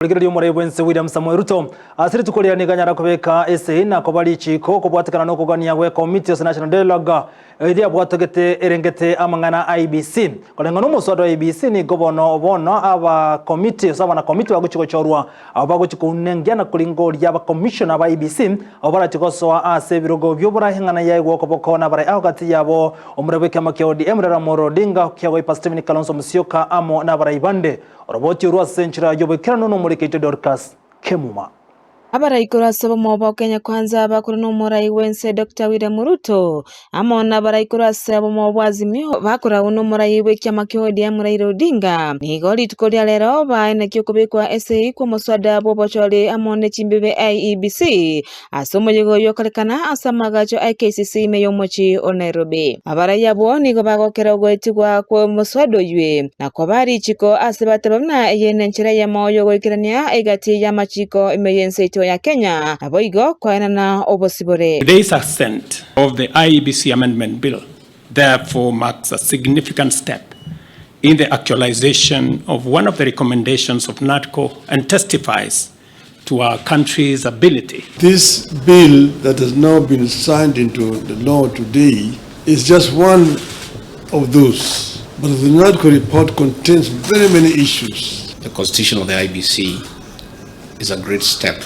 Rigereria omorai bw'ense William Samoei Ruto ase rituko riria nigo anyara kobeka esegi na koba richiiko kobwatekana nokogania gwe committee ase National Dialogue eria yabwatogete erengete amang'ana a IEBC. Koreng'ana nomoswada wa IEBC nigo bono bono aba committee ase abana committee bagochia gochorwa abwo bagochia kounengia na koringoria aba commissioner ba IEBC abwo barachi gosoa ase ebirogo bioborai eng'ana yaigwa okoboko nabarai ao gati yabo omorai bw'ekiama kia ODM Raila Amolo Odinga kiagoipa Stephen Kalonzo Musyoka amo nabarai bande. Oroboti orwo ase enchera y'oboikeranu nomorikeito Dorcas Kemuma. Abaraikoro ase obomo bwa Kenya Kwanza bakure nomorai bw'ense Doctor William Ruto, amo nabaraikoro ase obomo bwa Azimio bakoragwa nomorai bw'ekiama kia ODM Raila Odinga. Nigo rituko ria rero baenekia okobekwa esegi kw'omoswada bw'obochori amo ne chimbibe IEBC Ase omoyega oyio okorekana ase amaagacho a KCC ime y'omochie o Nairobi. Abarai abwo nigo bagokera ogoetigwa kw'omoswada oyio, na koba richiko ase bateba buna eye nenchera eyemo y'ogoikerania egati y'amachiko ime y'ense yaito ya Kenya, naboigo koenana obosibore. Today's assent of the IEBC Amendment Bill therefore marks a significant step in the actualization of one of the recommendations of NADCO and testifies to our country's ability. This bill that has now been signed into the law today is just one of those. But the NADCO report contains very many issues. The constitution of the IBC is a great step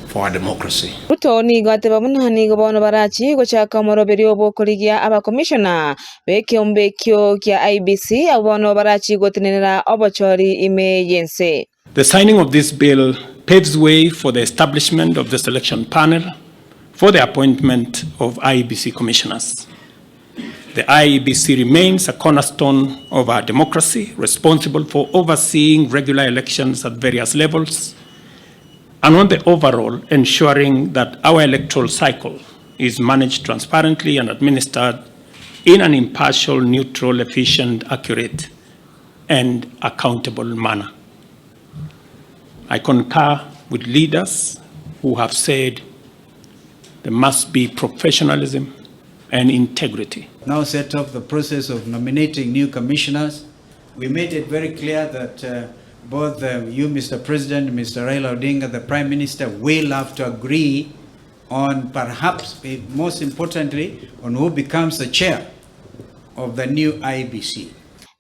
for our democracy. Ruto nigo ateba buna nigo bono barachie gochaka omoroberio bw'okorigia abakomishona b'ekeombe ekio kia IEBC abwo bono barachie gotenenera obochori ime y'ense. The signing of this bill paves way for the establishment of the selection panel for the appointment of IEBC commissioners. The IEBC remains a cornerstone of our democracy, responsible for overseeing regular elections at various levels, and on the overall ensuring that our electoral cycle is managed transparently and administered in an impartial, neutral, efficient, accurate, and accountable manner. I concur with leaders who have said there must be professionalism and integrity. Now set up the process of nominating new commissioners. We made it very clear that uh, both uh, you, Mr. President, Mr. Raila Odinga, the Prime Minister, will have to agree on perhaps, eh, most importantly, on who becomes the chair of the new IEBC.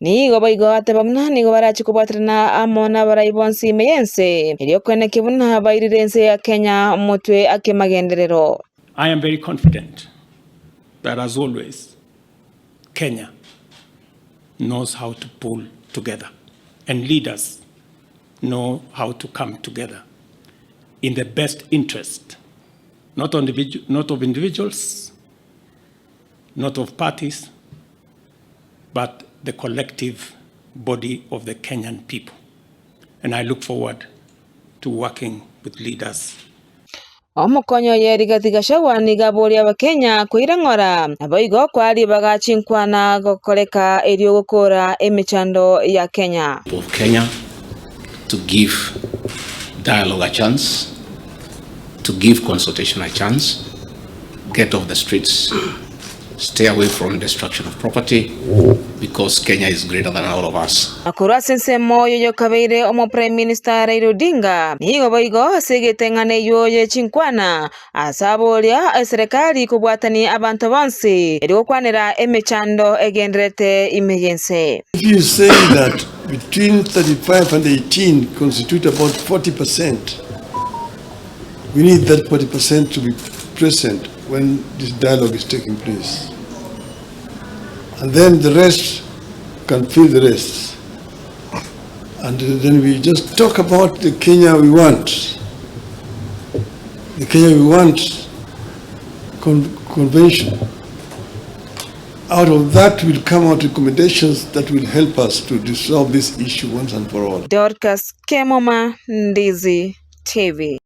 Nigo boigo ateba buna nigo barache kobwaterana amo nabarai bonsi ime y'ense, erio koenekia buna bairire ense ya Kenya motwe akemagenderero. I am very confident that as always Kenya knows how to pull together and leaders know how to come together in the best interest not, not of individuals not of parties, but the collective body of the Kenyan people. And I look forward to working with leaders. Omokonyi oye Rigathi Gachagua nigo aboria Abakenya koira ng'ora, naboigo koa ribaga chinkwana gokoreka erio gokora emechando ya Kenya. Of Kenya to give dialogue a chance, to give consultation a chance, get off the streets, stay away from destruction of property because Kenya is greater than all of us. Na korwa ase ensemo y'oyokabeire omo-Prime Minister Raila Odinga, nigo boigo ase egeteng'ana eyio ye chinkwana ase aboria eserekari kobwatania abanto bonsi erio gokwanera emechando egendererete ime y'ense. If you say that between 35 and 18 constitute about 40%, We need that 40% to be present when this dialogue is taking place. And then the rest can fill the rest. And then we just talk about the Kenya we want. The Kenya we want con convention. Out of that will come out recommendations that will help us to resolve this issue once and for all. Dorcas Kemoma, Ndizi TV.